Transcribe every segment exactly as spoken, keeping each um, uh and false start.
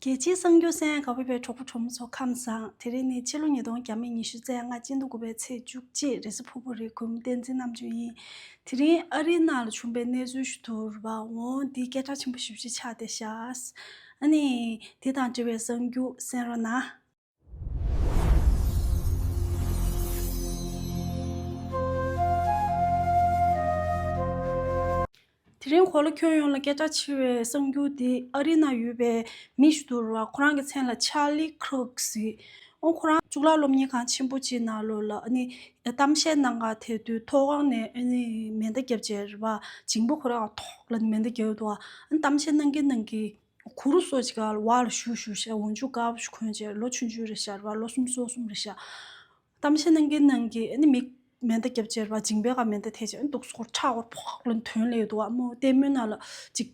རྒྱལ་སྤྱིའི་གསར་འགྱུར་གསན་གནང་བའི་གྲོགས་པོ་གྲོགས་མོ་ཚོ་ཁམས་བཟང་། དེ་རིང་ནི་ཕྱི་ལོ་ཉིས་སྟོང་ཉི་ཤུ་རྩ་ལྔ་སྤྱི་ཟླ་དགུ་པའི་ཚེས་བཅུ་གཅིག་རེས་གཟའ་ཕུར་བུ་རེད། གུས་མོ་བསྟན་འཛིན་རྣམ་དཔྱོད་ཡིན། དེ་རིང་ཨ་རིའི་ནང་ལ་བྱུང་བའི་གནས་ཚུལ་ཞིག་ཐུག་རེད་པ། འོ་འདི་སྐད་གྲགས་ཆེན་པོ་ཞེ་པོ་ཅིག་ཆགས་བསྡད་ཤག་ཨ་ནི་དེ་དང་འབྲེལ་བའི་གསར་འགྱུར་གསན་རོགས་གནང་། དེ་རིང་གོ་ལ་ཁྱོན་ཡོངས་ལ་སྐད་གྲགས་ཆེ་བའི་གསར་འགྱུར་དེ་ཨ་རིའི་ནང་ཡོད་པའི་མི་ཞིག་འདུག་ར། ཁོ་རང་གི་མཚན་ལ་ཆར་ལི་ཁྲོག་ཟེར། ཨོ་ཁོ་རང་གཙུག་ལག་སློབ་གཉེར་ཁང་ཆེན་པོ་ཅིག་ནང་ལོགས་ལ་ཨ་ནི་གཏམ་བཤད་གནང་ག་དེ་དུས་ཐོག་ཁང་ནས་ཨ་ནི་མེ་མདའ་བརྒྱབ་བྱས་རེད་པ། འཇིང་པོ་ཁོ་རང་ཐོག་ལ་མེ་མདའ་བརྒྱབ་འདུག་ཨ་ནི་གཏམ་བཤད་གནང་གིན་གནང་གིན་གུ་རུ་སོགས་ཅིག་ག་བར་ལ་ཞུ་ཞུ་བྱས། འོག་འཇུག་དཀར་པོ་ཞིག་གོན་བྱས། ལོ་ཆུང་ཆུང་རེད་ཤག་ར། ལོ་གསུམ་སོ་གསུམ་རེད་ཤག་གཏམ་བཤད་གནང་གིན་གནང་གིན་ཨ་ནི་མི་མེ་མདའ་བརྒྱབ་བྱས་ར། འཇིང་པའི་སྒང་མེ་མདའ་ཐེབས་བྱས། ཨ་ནི་འདུག་སེ་ཁོ་ཁྲག་ཁོ་ཕོག་ལ་ཐོན་སླེབས་འདུག་ཨ་མོ་ལྟད་མོའི་ནང་ལ་ཅིག་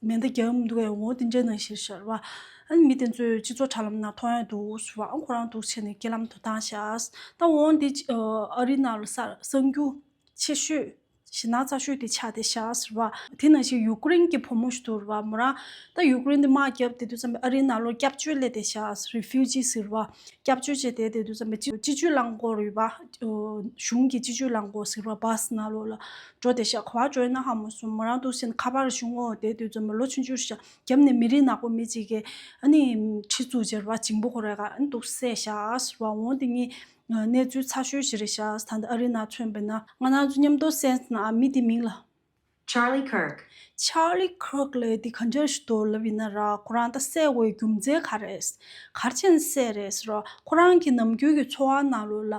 མེ་མདའ་བརྒྱབ་འདུག་གས། འོ་དེ་འདྲ་ནང་བཞིན་ཤར་བ། ཨ་ནི་མི་དེ་ཚོས་སྤྱི་ཚོགས་དྲ་ལམ་ནང་མཐོང་ཡ་འདུག་ཟེར་བ། ཨ་ཁོ་རང་འདུག་བྱས་ནས་རྐྱེན་ལམ་དུ་བཏང་ཤག་ད་འོ་འདི་ཨ་རིའི་ནང་ལ་གསར་གསར་འགྱུར་ཆེ་ཤོས་ཞེད་སྣང་ཚ་ཤོས་དེ་ཆགས་བསྡད་ཤག་ཟེར་བ། དེ་ནང་བཞིན་ཡུ་ཀེ་རེན་གྱི་བུ་མོ་ཞིག་འདུག་ར་བ། མོ་རང་ད་ཡུ་ཀེ་རེན་དེ་དམག་བརྒྱབ་བསྡད་དུས་ཙམ་པ་ཨ་རིའི་ནང་ལོགས་སྐྱབས་བཅོལ་སླེབས་བསྡད་ཤག་རི་ཕིའུ་ཇི་ཟེར་བ། སྐྱབས་བཅོལ་བྱས་བསྡད་བསྡད་དུས་ཙམ་པ་སྤྱི་སྤྱི་སྤྱོད་རླངས་འཁོར་ཡོད་པ། གཞུང་གི་སྤྱི་སྤྱོད་རླངས་འཁོར་ཟེར་བ། བྷ་སི་ནང་ལོགས་ལ་འགྲོ་བསྡད་ཤག་ག་པར་འགྲོ་ཡིན་ན་ཧ་མ་སོང་། མོ་རང་འདུག་སེ་ཁ་པར་ཞུ་འོང་བསྡད་དུས་ཙམ་པ་ལོ་ཆུང་ཆུང་ཤག་རྒྱབ་ནས་མི་རིགས་ནག་པོ་མི་གཅིག་གིས་ཨ་ནི་གྲི་བཙུགས་བྱས་ར་བ། འཇིང་པོ་ཁོ་རའི་སྒང་ཨ་ནི་འདུག་སེ་བསད་ཤག་ཟེར་བ། འོ་དེ་གཉིས་གནས་ཚུལ་ཚ་ཤོས་ཤིག་རེད་ཤག་ད་ལྟ་ཨ་རིའི་ནང་མཚོན་པ་ཡིན་ན། ང་རང་ཚོ་མཉམ་དུ་གསན་ན་མི་དེ་མིང་ལ། Charlie Kirk. Charlie Kirk ལབ་དེ་ག་འདྲ་ཞིག་འདུག་ལབ་ཡིན་ན་ར། ཁོ་རང་ད་བསད་དགོས་རྒྱུ་མཚན་ག་རེ་རེད། ག་རེ་བྱས་ནས་བསད་རེད་ཟེར་ར། ཁོ་རང་གི་ནམ་རྒྱུན་གྱི་འཚོ་བ་ནང་ལོགས་ལ་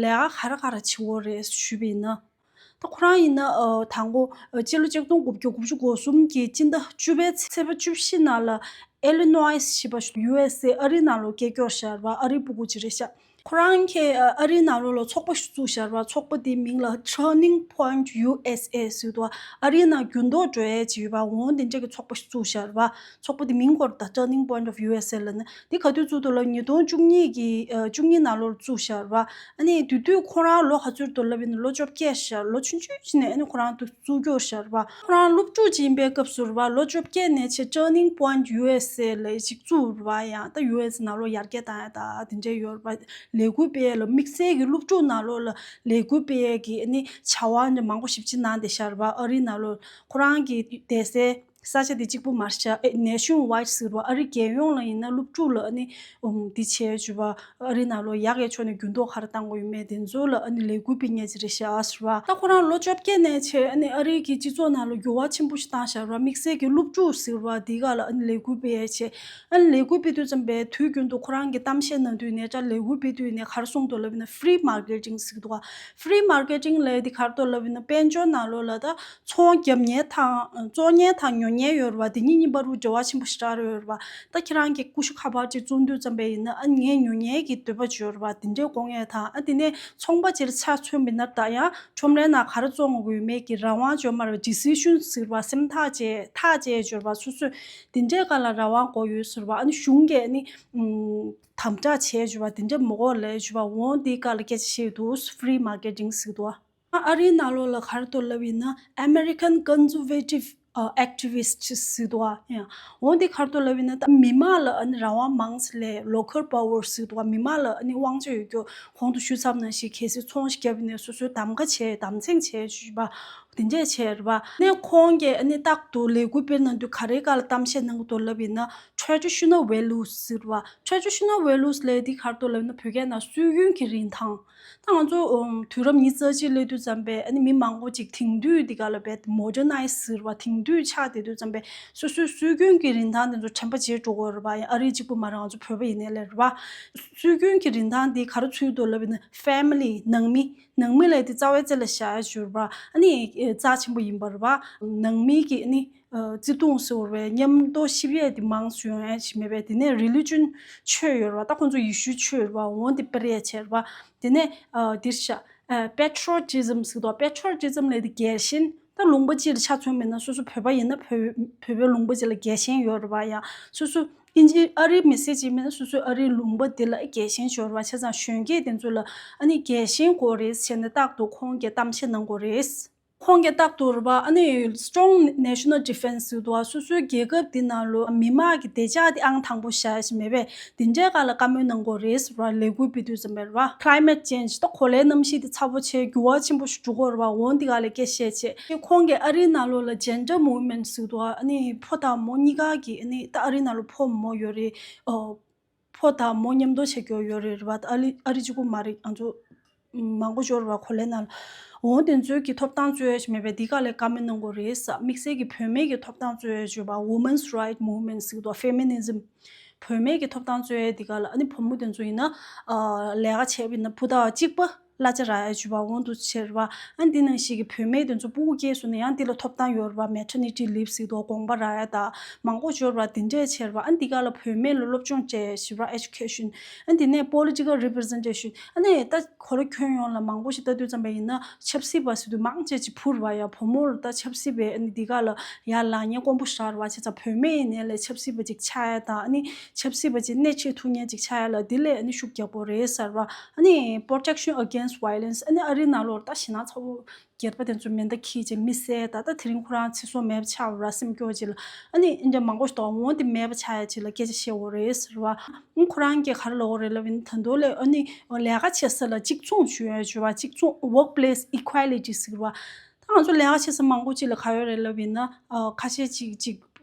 ལས་ཀ་ག་རེ་ག་རེ་བྱེད་ཀྱི་ཡོད་རེད་ཞུས་པ་ཡིན་ན། ད་ཁོ་རང་ཡིན་ན་ཨ་དང་པོ་ཨ་སྤྱི་ལོ་ཆིག་སྟོང་དགུ་བརྒྱ་དགུ་བཅུ་གོ་གསུམ་གྱི་སྤྱི་ཟླ་བཅུ་པའི་ཚེས་པ་བཅུ་བཞི་ནང་ལ་ཨེ་ལི་ནོའི་ཞེས་པ་ཞིག་ཡུ་ཨེས་ཨེ་ཨ་རིའི་ནང་ལོགས་སྐྱེས་སྐྱེས་ཤར་བ། ཨ་རིའི་སྤུ་གུ་ཅིག་རེད་ཤག་ཁོ་རང་གིས་ཨ་རིའི་ནང་ལོགས་ལ་ཚོགས་པ་ཞིག་བཙུགས་ཤར་བ། ཚོགས་པ་དེའི་མིང་ལ་Turning Point U S A ཟེར་འདུག་ཨ་རིའི་ནང་འགྱུར་ལྡོག་འགྲོ་ཡས་ཅིག་ཡོད་པ། འོ་དེ་འདྲ་གི་ཚོགས་པ་ཞིག་བཙུགས་ཤར་བ། ཚོགས་པ་དེ་མིང་སྐོར་ད་Turning Point of U S A ལབ་ན། འདི་ག་དུས་བཙུགས་འདུག་ལབ། ཉིས་སྟོང་བཅུ་གཉིས་ཀྱི་ཨ་བཅུ་གཉིས་ནང་ལོགས་བཙུགས་ཤར་བ། ཨ་ནི་དེ་དུས་ཁོ་རང་ལོ་ག་ཚོད་འདུག་ལབ་ཡིན་ན་ལོ་བཅོ་བརྒྱད་ཤར། ལོ་ཆུང་ཆུང་ཅིག་ནས་ཨ་ནི་ཁོ་རང་དེ་བཙུགས་སྐྱོར་ཤར་བ། ཁོ་རང་སློབ་ཕྲུག་ཅིག་ཡིན་པའི་སྐབས་སུ་རེད་བ། ལོ་བཅོ་བརྒྱད་ནས་ཆེ་Turning Point U S A ལབ་ཅིག་བཙུགས་རེད་བ། ཡང་ད་ཡུ་ཨེས་ནང་ལོགས་ཡར་རྒྱས་བཏང་ཡ་ད་དེ་འདྲ་ཡོད་རེད་བ། ལས་འགུལ་སྤེལ་ཡ་ལ་དམིགས་བསལ་གྱི་སློབ་ཕྲུག་ནང་ལོགས་ལ་ལས་འགུལ་སྤེལ་ཡ་གི་ཨ་ནི་བྱ་བ་འདྲ་མང་པོ་ཞེ་པོ་ཅིག་གནང་བསྡད་ཤར་བ། ཨ་རིའི་ནང་ལོགས་ཁོ་རང་གི་བསྡད་སའི་ས་ཆ་དེ་གཅིག་པུ་མ་རེད་ཤག་ཨེ་Nationwide ཟེར་བ། ཨ་རི་རྒྱལ་ཡོངས་ལ་ཡིན་ན་སློབ་ཕྲུག་ལ་ཨ་ནི་ཨུམ་འདི་བྱས་བྱས་པ། ཨ་རི་ནང་ལོགས་ཡག་གི་ཕྱོགས་ནས་འགྱུར་ལྡོག་ག་རེ་བཏང་དགོས་ཡོད་མེད་དེ་ཚོ་ལ་ཨ་ནི་ལས་འགུལ་སྤེལ་མཁན་ཅིག་རེད་ཤག་ཟེར་བ། ད་ཁོ་རང་ལོ་བཅོ་བརྒྱད་ནས་བྱས་ཨ་ནི་ཨ་རི་གི་སྤྱི་ཚོགས་ནང་ལ་འགྱུར་བ་ཆེན་པོ་ཞིག་བཏང་ཤར་བ། དམིགས་བསལ་གྱི་སློབ་ཕྲུག་ཟེར་བ་འདི་ག་ལ་ཨ་ནི་ལས་འགུལ་སྤེལ་ཡས་བྱས། ཨ་ནི་ལས་འགུལ་སྤེལ་དུས་ཙམ་པའི་དུས་རྒྱུན་དུ་ཁོ་རང་གི་གཏམ་བཤད་གནང་དུས་ནས་ད་ལས་འགུལ་སྤེལ་དུས་ནས་ག་རེ་གསུངས་འདུག་ལབ་ན། Free Marketing ཟེར་གི་འདུག་ག Free Marketing ལབ་ཡས་འདི་ག་རེ་འདུག་ལབ་ན། དཔལ་འབྱོར་ནང་ལོགས་ལ་ད་ཚོང་རྒྱབ་མཁན་དང་བཙོང་མཁན་དང་ཉོ་མཁན་ཡོད་རེད་བ། དེ་གཉིས་གཉིས་བར་དུ་འབྲེལ་བ་ཆེན་པོ་ཞེ་དྲག་རེད་ཡོད་རེད་བ། ད་ཁྱེད་རང་གིས་ཀུ་ཤུ་ཁ་པར་ཅིག་བཙོང་དུས་ཙམ་པ་ཡིན་ན། ཨ་ངས་ཉོ་མཁན་གྱི་འདོད་པ་ཅིག་ཡོད་རེད་བ། དེ་འདྲའི་དགོས་མཁན་དང་། ཨ་དེ་ནས་ཚོང་པ་ཅིག་ལ་ཆ་མཚོན་པ་ཡིན་ན་ད་ཡང་ཁྲོམ་རའི་ནང་ག་རེ་བཙོང་དགོས་ཡོད་མེད་ཀྱི་རང་དབང་ཅིག་ཡོད་མ་རེད་བ། Decision ཟེར་བ། སེམས་ཐག་བཅད་ཐག་བཅད་ཅིག་ཡོད་རེད་བ། སོ་སོས་དེ་འདྲའི་སྒང་ལ་རང་དབང་དགོས་ཡོད་ཟེར་བ། ཨ་ནི་གཞུང་གིས་ཨ་ནི་ཨུམ། དམ་དྲག་བྱས་བྱས་པ་དེ་འདྲ་མི་དགོས་ལབ་བྱས་པ། འོ་འདི་སྒང་ལ་སྐད་ཆ་བཤད་འདུག Free Marketing ཟེར་འདུག་ཨ་རིའི་ནང་ལོགས་ལ་ག་རེ་འདུག་ལབ་ཡིན་ན། American Conservative Activists ཟེར་འདུག་ཨ། འོ་འདི་ག་རེ་འདུག་ལབ་ཡིན་ན། ད་མི་མང་ལ་ཨ་ནི་རང་དབང་མང་ཙམ་སླེབས། Local Power ཟེར་འདུག་ཨ། མི་མང་ལ་ཨ་ནི་དབང་ཆ་ཡོད་རྒྱུ། གོང་དུ་ཞུས་ཚར་བ་ནང་བཞིན་གལ་སྲིད་ཚོང་ཞིག་བརྒྱབ་ཡིན་ན་སོ་སོའི་གདམ་ག་བྱས། གདམ་མཚན་བྱས་བྱས་པ། དེ་འདྲས་བྱས་རེད་པ། ནས་ཁོང་གིས་ཨ་ནི་རྟག་ཏུ་ལས་འགུལ་སྤེལ་གནང་དུས་ག་རེ་སྒང་ལ་གཏམ་བཤད་གནང་གི་འདུག་ལབ་ཡིན་ན། Traditional Values ཟེར་བ། Traditional Values ལབ་དེ་ག་རེ་འདུག་ལབ་ན། བོད་སྐད་ནང་སྲོལ་རྒྱུན་གྱི་རིན་ཐང་། ད་ང་ཚོ་ཨམ་དུས་རབས་ཉི་ཤུ་རྩ་གཅིག་སླེབས་དུས་ཙམ་པས་ཨ་ནི་མི་མང་པོ་ཅིག་དེང་དུས་འདི་ག་ལ་བས་Modernize ཟེར་བ། དེང་དུས་ཆགས་བསྡད་དུས་ཙམ་པས་སོ་སོའི་སྲོལ་རྒྱུན་གྱི་རིན་ཐང་དེ་ཚོ་དྲན་པ་བརྗེད་འགྲོ་གི་ཡོད་རེད་པ། ཡང་ཨ་རི་གཅིག་པུ་མ་རེད། ང་ཚོ་བོད་པ་ཡིན་ནའི་ལས་རེད་པ། སྲོལ་རྒྱུན་གྱི་རིན་ཐང་འདི་ག་རེ་ཚུད་འདུག་ལབ་ཡིན་ན། Family ནང་མི། ནང་མི་ལབ་དེ་རྩ་བའི་རྩེ་ལ་བཞག་ཡ་ཅིག་ཡོད་རེད་པ། ཨ་ནི་རྩ་ཆེན་པོ་ཡིན་པ་རེད་པ། ནང་མི་གི་ཨ་ནི་བརྩེ་དུང་ཟེར་བ་རེད། མཉམ་དུ་གཤིབ་ཡས་དེ་མང་སུ་ཡོང་ཡ་ཅིག་མེད་པས། དེ་ནས་Religion ཆོས་ཡོད་རེད་པ། ད་ཁོང་ཚོ་ཡེ་ཤུའི་ཆོས་ཡོད་རེད་པ། འོ་དེ་སྤེལ་ཡས་བྱས་རེད་པ། དེ་ནས་འདིར་བཞག Patriotism ཟེར་འདུག Patriotism ལབ་དེ་རྒྱལ་ཞེན། ད་ལུང་པ་གཅིག་ལ་ཆ་མཚོན་པ་ཡིན་ན། སོ་སོ་བོད་པ་ཡིན་ན་བོད་བོད་པའི་ལུང་པ་གཅིག་ལ་རྒྱལ་ཞེན་ཡོད་རེད་པ། ཡང་སོ་སོ་ཨིན་ཇི་ཨ་རིའི་མི་སེར་ཅིག་ཡིན་ན་སོ་སོའི་ཨ་རིའི་ལུང་པ་དེ་ལ་རྒྱལ་ཞེན་ཡོད་རེད་པ། བྱས་ཙང་གཞོན་སྐྱེས་དེ་ཚོ་ལ་ཨ་ནི་རྒྱལ་ཞེན་དགོས་རེད་ཟེར་ནས་རྟག་ཏུ་ཁོང་གིས་གཏམ་བཤད་གནང་གི་ཡོད་རེད། ཁོང་གིས་རྟག་ཏུ་རེད་པ། ཨ་ནི་strong national defense ཟེར་འདུག་པ། སོ་སོའི་རྒྱལ་ཁབ་འདི་ནང་ལོ་མི་དམངས་ཀྱི་བདེ་འཇགས་འདི་ཨང་དང་པོ་བཞག་ཡ་ཞིག་མེད་པས། དེ་འདྲའི་སྒང་ལ་བཀའ་མོལ་གནང་གི་ཡོད་རེད་ཟེར་བ། ལས་འགུལ་སྤེལ་དུས་ཙམ་པ་རེད་པ། climate change ད་གོ་ལའི་གནམ་གཤིས་འདི་ཚ་པོ་ཆེ་འགྱུར་བ་ཆེན་པོ་ཞིག་འགྲོ་གི་ཡོད་རེད་པ། འོ་འདི་སྒང་ལ་སྐད་ཆ་བཤད་བྱས། ཁོང་གིས་ཨ་རིའི་ནང་ལོགས་ལ་gender movement ཟེར་འདུག་པ། ཨ་ནི་ཕོ་དང་མོ་གཉིས་ཀ་གི། ཨ་ནི་ད་ཨ་རིའི་ནང་ལོགས་ཕོ་མོ་ཡོད་རེད། ཨོ། ཕོ་དང་མོ་མཉམ་དུ་བྱེད་རྒྱུ་ཡོད་རེད་རེད་པ། ཨ་རི་ཨ་རི་གཅིག་པུ་མ་རེད། ང་ཚོ་མང་པོ་ཡོད་རེད་པ་གོ་ལའི་ནང་ལ། འོ་དེ་ཚོའི་གི་ཐོབ་ཐང་རྩོད་ཡ་ཞིག་མེད་པས། འདི་སྒང་ལ་བཀའ་མོལ་གནང་གི་ཡོད་རེད་ཟེར། དམིགས་བསལ་གྱི་བུད་མེད་ཀྱི་ཐོབ་ཐང་རྩོད་ཡ་ཞུ་བ། women's right movement ཟེར་གི་འདུག feminism བུད་མེད་ཀྱི་ཐོབ་ཐང་རྩོད་ཡ་འདི་སྒང་ལ། ཨ་ནི་བུ་མོ་དེ་ཚོ་ཡིན་ན་ཨ་ལས་ཀ་བྱས་པ་ཡིན་ན་བུ་དང་གཅིག་པ་གླ་ཆ་རག་ཡ་ཞུ་བ། འོ་འདུག་བྱས་རེད་པ། ཨ་ནི་འདི་ནང་བཞིན་གྱི་བུད་མེད་དེ་ཚོ་སྤུ་གུ་སྐྱེས་སོང་ན་ཡང་འདི་ལ་ཐོབ་ཐང་ཡོད་རེད་པ། maternity leave ཟེར་གི་འདུག་དགོངས་པ་རག་ཡ་དང་མང་པོ་ཡོད་རེད་པ། དེ་འདྲས་བྱས་རེད་པ། ཨ་ནི་འདི་སྒང་ལ་བུད་མེད་ལ་སློབ་སྦྱོང་བྱས་ཞུ་བ། education ཨ་ནི་དེ་ནས་political representation ཨ་ནི་ད་གོ་ལ་ཁྱོན་ཡོངས་ལ་མང་པོ་ཞིག་ལྟ་དུས་ཙམ་པ་ཡིན་ན་ཆབ་སྲིད་པ་ཟེར་དུས་མང་ཆེ་ཅིག་བུ་རེད་པ། ཡ་བུ་མོ་ལ་ད་ཆབ་སྲིད་པའི་ཨ་ནི་འདི་སྒང་ལ་ཡ་ལངས་མཁན་དཀོན་པོ་ཞེ་དྲག་རེད་པ། བྱས་ཙང་བུད་མེད་ཡིན་ནའི་ལས་ཆབ་སྲིད་པ་ཅིག་ཆགས་ཡ་དང་། ཨ་ནི་ཆབ་སྲིད་པ་ཅིག་སྣེ་ཁྲིད་ཐུབ་མཁན་ཅིག་ཆགས་ཡ་ལ་འདི་ལས་ཨ་ནི་ཤུགས་རྒྱག་དགོས་རེད་ཟེར་བ། ཨ་ནི་protection against violence ཨ་ནི་ཨ་རིའི་ནང་ལོགས་ད་ཞེད་སྣང་ཚ་པོ་སྒེར་པ་དེ་ཚོ་མེ་མདའ་འཁྱེར་བྱས་མི་བསད། ད་ལྟ་དེ་རིང་ཁོ་རང་ཚེ་སྲོག་མེད་པ་ཆགས་པ་རེད་པ། སེམས་སྐྱོ་ཅིག་ལ། ཨ་ནི་འདི་འདྲ་མང་པོ་ཞིག་འདུག་འོ་འདི་མེད་པ་ཆགས་ཡ་ཅིག་ལ་སྐད་ཆ་བཤད་དགོས་རེད་ཟེར་བ། ཨ་ཁོ་རང་གིས་ག་རེ་ལབ་ཀྱི་ཡོད་རེད་ལབ་ཡིན་ན། ད་དུང་ལས་ཨ་ནི་ལས་ཀ་བྱེད་ས་ལ་གཅིག་མཚུངས་ཞུ་ཡ་ཞུ་བ། གཅིག་མཚུངས་workplace equality ཟེར་བ། ད་ང་ཚོ་ལས་ཀ་བྱེད་ས་མང་པོ་ཅིག་ལ་ག་ཡོད་རེད་ལབ་ཡིན་ན། ཨ་ཁ་ཤས་ཅིག་ཅིག་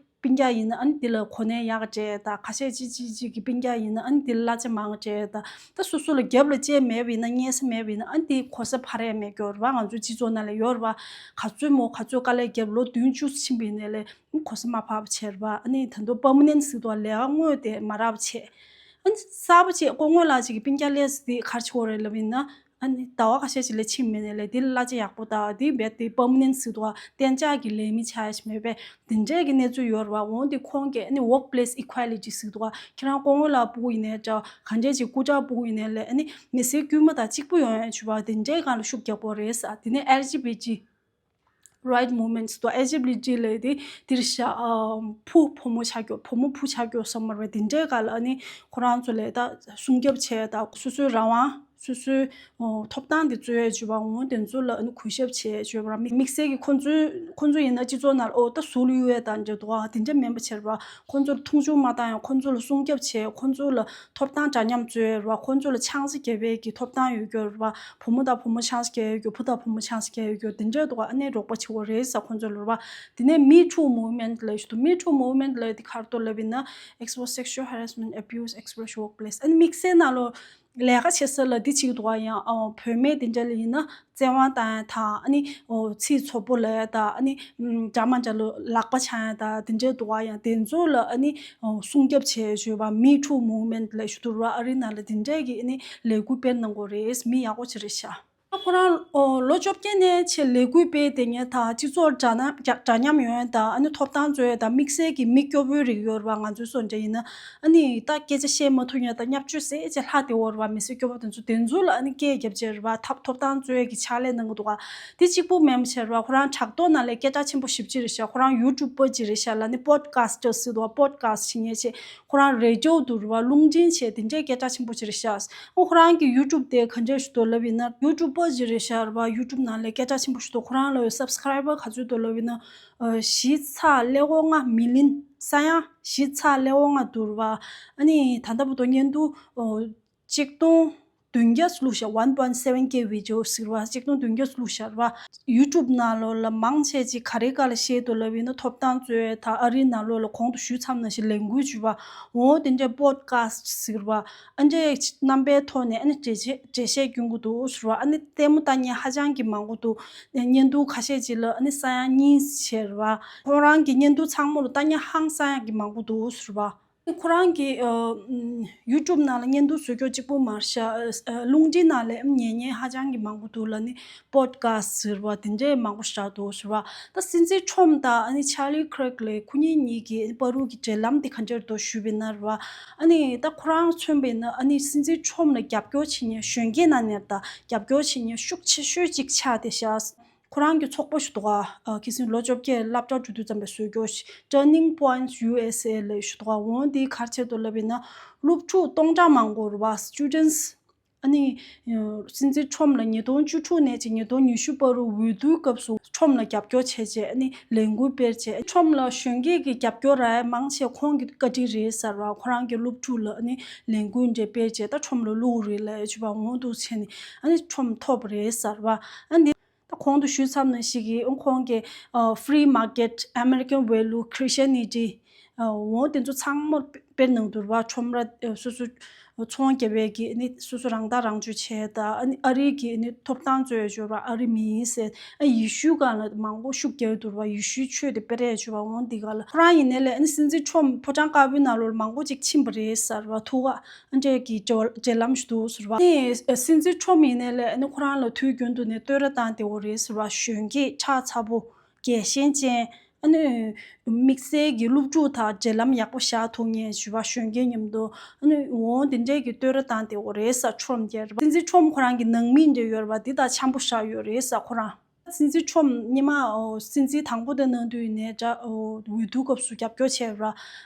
སྤུན་ཀྱག་ཡིན་ན་ཨ་ནི་དེ་ལ་གོ་གནས་ཡག་སྤྲད་དང་། ཁ་ཤས་ཅིག་ཅིག་ཅིག་གི་སྤུན་ཀྱག་ཡིན་ན་ཨ་ནི་དེ་ལ་གླ་ཆ་མང་སྤྲད་དང་། ད་སོ་སོ་ལ་རྒྱབ་ལ་ལྕེ་མེད་པ་ཡིན་ན། སྙན་ས་མེད་པ་ཡིན་ན་ཨ་ནི་དེ་གོ་ས་འཕར་ཡ་མེད་ཀྱི་ཡོད་རེད་པ། ང་ཚོའི་སྤྱི་ཚོགས་ནང་ལ་ཡོད་རེད་པ། ག་ཚོད་མོ་ག་ཚོད་དཀའ་ལས་བརྒྱབ་ལོ་བདུན་བཅུ་ཕྱིན་པ་ཡིན་ནའི་ལས་ཨ་ནི་གོ་ས་མ་འཕར་བ་བྱས་རེད་པ། ཨ་ནི་ད་དུང་permanent ཟེར་དུས་ལས་ཀ་དངོས་དེ་མ་རག་པ་བྱས། ཨ་ནི་གསར་པ་བྱས་སྐུ་ངོ་ལགས་ཅིག་གི་སྤུན་ཀྱག་སླེབས་ཟེར་དེ་ག་རེ་བྱེད་དགོས་རེད་ལབ་ཡིན་ན། ཨ་ནི་ཟླ་བ་ཁ་ཤས་ཅིག་ལས་ཕྱིན་མེད་ནའི་ལས་དེ་ལ་གླ་ཆ་ཡག་པོ་དང་དེ་རྦད་དེ་permanent ཟེར་དུས་གཏན་འཇགས་ཀྱི་ལས་མི་ཆགས་ཡ་ཞིག་མེད་པས། དེ་འདྲས་ཀྱི་གནས་ཚུལ་ཡོད་རེད་པ། འོ་དེ་ཁོང་གིས་ཨ་ནི་workplace equality ཟེར་དུས་ཁྱེད་རང་སྐུ་ངོ་ལགས་སྤུ་གུ་ཡིན་ནའི་འདྲ། ག་འདྲས་ཅིག་སྐུ་དྲག་སྤུ་གུ་ཡིན་ནའི་ལས་ཨ་ནི་མི་སེར་དཀྱུས་མ་དང་གཅིག་པུ་ཡོང་ཡ་ཞུ་བ། དེ་འདྲས་སྒང་ལ་ཤུགས་རྒྱག་དགོས་རེད་ཟེར། དེ་ནས་L G B T right movement ཟེར་དུས། L G B T ལབ་དེ་དེ་རེད་ཤག་ཨ་བུ་བུ་མོ་ཆགས་རྒྱུ། བུ་མོ་བུ་ཆགས་རྒྱུ་བསམ་མ་རེད་པ། དེ་འདྲའི་སྒང་ལ་ཨ་ནི་ཁོ་རང་ཚོ་ལ་ད་སྲུང་སྐྱོབ་བྱས་དང་། སོ་སོའི་རང་དབང་། སོ་སོའི་ཨོ་ཐོབ་ཐང་དེ་རྩོད་ཡ་ཞུ་བ། འོ་དེ་ཚོ་ལ་ཨ་ནི་གུས་ཞབས་བྱས་ཞུ་བ་རེད་པ། དམིགས་བསལ་གྱི་ཁོ་ཚོའི་ཁོ་ཚོ་ཡིན་ན་སྤྱི་ཚོགས་ནང་ལ་ཨོ་ད་ཟུར་གཡུག་ཡ་དང་འདྲ་འདུག་ཨ། དེ་འདྲ་མིན་པ་བྱས་རེད་པ། ཁོ་ཚོ་ལ་མཐོང་ཆུང་མ་བཏང་ཡ། ཁོ་ཚོ་ལ་སྲུང་སྐྱོབ་བྱས། ཁོ་ཚོ་ལ་ཐོབ་ཐང་འདྲ་མཉམ་རྩོད་ཡ་རེད་པ། ཁོ་ཚོ་ལ་ཆང་ས་བརྒྱབ་པའི་གི་ཐོབ་ཐང་ཡོད་རྒྱུ་རེད་པ། བུ་མོ་དང་བུ་མོ་ཆང་ས་བརྒྱབ་ཡོད་རྒྱུ། བུ་དང་བུ་མོ་ཆང་ས་བརྒྱབ་ཡོད་རྒྱུ། དེ་འདྲ་འདུག་ག་ཨ་ནི་རོགས་པ་བྱེད་དགོས་རེད་ཟེར་ཁོ་ཚོ་ལབ་པ། དེ་ནས་Me Too movement ལབ་ཞིག་འདུག Me Too movement ལབ་དེ་ག་རེ་འདུག་ལབ་ཡིན་ན། Expose sexual harassment, abuse, exploitation workplace ཨ་ནི་དམིགས་བསལ་ནང་ལོགས་ལས་ཀ་བྱེད་ས་ལ་འདི་བྱེད་ཀྱི་འདུག་ག་ཡང་ཨ་བུད་མེད་དེ་འདྲ་ལ་ཡིན་ན་བཙན་དབང་བཏང་ཡ་དང་། ཨ་ནི་ཨོ་ཚིག་ཚོགས་པོ་ལབ་ཡ་དང་། ཨ་ནི་ཨམ་འདྲ་མ་འདྲ་ལ་ལག་པ་འཆང་ཡ་དང་དེ་འདྲ་འདུག་ག་ཡང་དེ་ཚོ་ལ་ཨ་ནི་ཨོ་སྲུང་སྐྱོབ་བྱེད་ཞུ་བ། Me Too movement ལབ་ཞིག་འདུག་ར། ཨ་རི་ནང་ལ་དེ་འདྲས་ཀྱི་ཨ་ནི་ལས་འགུལ་སྤེལ་གནང་གི་ཡོད་རེད། མི་ཡག་པོ་ཅིག་རེད་ཤག་ཨ་ཁོ་རང་ཨོ་ལོ་བཅོ་བརྒྱད་ནས་ཆེ་ལས་འགུལ་སྤེལ་བསྡད་མཁན་དང་། སྤྱི་ཚོགས་འདྲ་མཉམ་འདྲ་མཉམ་ཡོང་ཡ་དང་། ཨ་ནི་ཐོབ་ཐང་རྩོད་ཡ་དང་། དམིགས་བསལ་གྱི་མི་སྐྱོ་པོའི་རིགས་ཡོད་རེད་པ། ང་ཚོའི་བཟོ་འདྲ་ཡིན་ན་ཨ་ནི་ད་སྐད་ཆ་བཤད་མ་ཐུབ་མཁན་དང་བརྙས་བཅོས་ཟེར་བྱས་ལྷག་བསྡད་ཡོད་རེད་པ། མི་སེར་སྐྱོ་པོ་དེ་ཚོ། དེ་ཚོ་ལ་ཨ་ནི་སྐད་རྒྱབ་བྱས་རེད་པ། ཐབས་ཐོབ་ཐང་རྩོད་ཡ་གི་ཕྱག་ལས་གནང་གི་འདུག་ག་དེ་གཅིག་པུ་མིན་པ་བྱས་རེད་པ། ཁོ་རང་ཕྲག་ཐོག་ནང་ལ་སྐད་གྲགས་ཆེན་པོ་ཞེ་པོ་ཅིག་རེད་ཤག་ཁོ་རང་ཡུ་ཊུབ་པར་ཅིག་རེད་ཤག་ལབ་ནས། པོཌ་ཀ་སི་ཊར་ཟེར་འདུག་པ། པོཌ་ཀ་སི་ཊི་བྱེད་མཁན་བྱས། ཁོ་རང་རེ་ཌི་ཡོ་དུ་རེད་པ། རླུང་འཕྲིན་བྱས། དེ་འདྲའི་སྐད་གྲགས་ཆེན་པོ་ཅིག་རེད་ཤག་ཨོ་ཁོ་རང་གི་ཡུ་ཊུབ་དེ་ག་འདྲ་ཞིག་འདུག་ལབ་ཡིན་ན། ཡུ་ཊུབ་པར་ཅིག་རེད་ཤག་རེད་པ། ཡུ་ཊུབ་ནང་ལ་སྐད་གྲགས་ཆེན་པོ་ཞིག་འདུག་ཁོ་རང་ལ་སབ་སི་ཀ་རའི་བར་ག་ཚོད་འདུག་ལབ་ཡིན་ན། ཨ་བཞི་ཚེག་ཀླད་ཀོར་ལྔ་མི་ལི་ཡོན། ས་ཡ་བཞི་ཚེག་ཀླད་ཀོར་ལྔ་འདུག་རེད་པ། ཨ་ནི་ད་ལྟ་བར་དུ་བརྙན་ཐུང་ཨོ་གཅིག་སྟོང་བདུན་བརྒྱ་བླུགས་ཤག one point seven K video ཟེར་བ། གཅིག་སྟོང་བདུན་བརྒྱ་བླུགས་ཤག་རེད་པ། ཡུ་ཊུབ་ནང་ལོགས་ལ་མང་ཆེ་ཅིག་ག་རེ་སྒང་ལ་བཤད་འདུག་ལབ་ཡིན་ན། ཐོབ་ཐང་རྩོད་ཡ་དང་། ཨ་རིའི་ནང་ལོགས་ལ་གོང་དུ་ཞུས་ཚར་ནང་བཞིན་ལས་འགུལ་བྱེད་པ། འོ་དེ་འདྲའི་པོཌ་ཀ་སི་ཊི་ཟེར་བ། ཨ་འདྲའི་རྣམ་པའི་ཐོག་ནས་ཨ་ནི་འགྲེལ་བཤད་འགྲེལ་བཤད་སྐྱོན་གྱི་འདུག་ཟེར་བ། ཨ་ནི་ལྟད་མོ་ལྟ་མཁན་ཧ་ཅང་གི་མང་པོ་འདུག་བརྙན་ཐུང་ཁ་ཤས་ཅིག་ལ་ཨ་ནི་ས་ཡ་གཉིས་བྱས་རེད་པ། ཁོ་རང་གི་བརྙན་ཐུང་ཚང་མ་ལ་ལྟ་མཁན་ཧང་སང་ཡ་གི་མང་པོ་འདུག་ཟེར་བ། ཁོ་རང་གི་ཨ་ཡུ་ཊུབ་ནང་ལ་བརྙན་ཐུང་བཟོ་རྒྱུ་གཅིག་པུ་མ་རེད་ཤག་ཨ་རླུང་འཕྲིན་ནང་ལ་ཉན་མཁན་ཧ་ཅང་གི་མང་པོ་འདུག་ལབ་ནི། པོཌ་ཀ་སི་ཊི་ཟེར་བ་དེ་འདྲའི་མང་པོ་ཞིག་འདུག་ཟེར་བ། ད་སྲིད་འཛིན་ཊམ་ཕ་དང་ཨ་ནི་ཆར་ལི་ཁི་རིག་ལེ་ཁོ་གཉིས་གཉིས་ཀྱི་བར་དུ་གི་འབྲེལ་ལམ་དེ་ག་འདྲ་འདུག་ཞུས་པ་ཡིན་ན་རེད་པ། ཨ་ནི་ད་ཁོ་རང་མཚོན་པ་ཡིན་ན་ཨ་ནི་སྲིད་འཛིན་ཊམ་ཕ་ལ་རྒྱབ་སྐྱོར་བྱེད་མཁན། གཞོན་སྐྱེས་ནང་ནས་ད་རྒྱབ་སྐྱོར་བྱེད་མཁན་ཤུགས་ཆེ་ཤོས་ཅིག་ཆགས་བསྡད་ཤག་ཁོ་རང་གི་ཚོགས་པ་ཞིག་འདུག་ག་ཨ་ཁ་སང་ལོ་བཅོ་བརྒྱད་སློབ་གྲྭ་འགྲོ་དུས་ཙམ་པའི་བཟོས་རྒྱུ་ཞིག Turning Point U S A ལབ་ཞིག་འདུག་ག་འོ་འདི་ག་རེ་བྱས་འདུག་ལབ་ཡིན་ན། སློབ་ཕྲུག་སྟོང་ཕྲག་མང་པོ་རེད་པ། Students ཨ་ནི་སྲིད་འཛིན་ཁྲོམ་ལ་ཉིས་སྟོང་བཅུ་དྲུག་ནས་ཅིག་ཉིས་སྟོང་ཉི་ཤུ་བར་དུ་འོས་བསྡུའི་སྐབས་སུ་ཁྲོམ་ལ་རྒྱབ་སྐྱོར་བྱས་རྗེས་ཨ་ནི་ལས་འགུལ་སྤེལ་རྗེས་ཁྲོམ་ལ་གཞོན་སྐྱེས་ཀྱི་རྒྱབ་སྐྱོར་རག་ཡ་མང་ཆེ་ཁོང་གི་བཀའ་དྲིན་རེད་ཟེར་བ། ཁོ་རང་གི་སློབ་ཕྲུག་ལ་ཨ་ནི་ལས་འགུལ་འདྲ་སྤེལ་རྗེས་ད་ཁྲོམ་ལ་བླུགས་རེད་ལབ་ཡ་བྱས་པ་འོང་འདུག་བྱས་ནས་ཨ་ནི་ཁྲོམ་ཐོབ་རེད་ཟེར་བ། ཨ་ནི་ད་གོང་དུ་ཞུས་ཚར་ནང་བཞིན་གྱི་ཁོང་གི་ཨ་Free Market, American Value, Christianity ཨ་འོ་དེ་ཚོ་ཚང་མ་དཔེར་ན་འདུག་ར་བ། ཁྲོམ་ར་ཨ་སོ་སོ་ཚོང་རྒྱག་པའི་གི་ནི་སོ་སོ་རང་ཐག་རང་གཅོད་བྱས་ད། ཨ་ནི་ཨ་རི་གི་ནི་ཐོབ་ཐང་རྩོད་ཡ་བྱས་ར་ཨ་རི་མི་ཡིན་ཟེར། ཨ་ཡེ་ཤུའི་སྒང་ལ་མང་པོ་ཤུགས་རྒྱག་འདུག་ར་བ། ཡེ་ཤུའི་ཆོས་དེ་སྤེལ་ཡ་བྱས་པ་འོ་འདི་ག་ལ་ཁོ་རང་ཡིན་ནའི་ལས་ཨ་ནི་སྲིད་འཛིན་ཁྲོམ་ཕོ་བྲང་དཀར་པོའི་ནང་ལོགས་ལ་མང་པོ་ཅིག་ཕྱིན་པ་རེད་ཟེར་བ། ཐུག་ག་ཨ་འདྲས་ཀྱི་འབྲེལ་བ་འབྲེལ་ལམ་ཞིག་འདུག་ཟེར་བ། ཨ་ནི་སྲིད་འཛིན་ཁྲོམ་ཡིན་ནའི་ལས་ཨ་ནི་ཁོ་རང་ལ་དུས་རྒྱུན་དུ་ནས་བསྟོད་ར་བཏང་བསྡད་ཡོད་རེད་ཟེར་བ། གཞོན་སྐྱེས་ཆགས་ཚ་པོ། རྒྱལ་ཞེན་ཅན། ཨ་ནི་དམིགས་བསལ་གྱི་སློབ་ཕྲུག་དང་འབྲེལ་ལམ་ཡག་པོ་བཞག་ཐུབ་མཁན་ཞུ་བ་གཞོན་སྐྱེས་མཉམ་དུ་ཨ་ནི་འོང་དེ་འདྲས་ཀྱི་བསྟོད་ར་བཏང་བསྡད་ཡོད་རེད་ཟེར། ཁྲོམ་རྒྱལ་རབས་སྲིད་འཛིན་ཁྲོམ་ཁོ་རང་གི་ནང་མི་འདྲ་ཡོད་རེད་བ། འདི་དང་འཆམ་པོ་བཞག་ཡོད་རེད་ཟེར་ཁོ་རང་། སྲིད་འཛིན་ཁྲོམ་སྔོན་མ་ཨོ་སྲིད་འཛིན་དང་པོ་དེ་གནང་དུས་ནས་འདྲ་ཨོ་འོས་བསྡུ་སྐབས་སུ་རྒྱབ་སྐྱོར་བྱས་ར།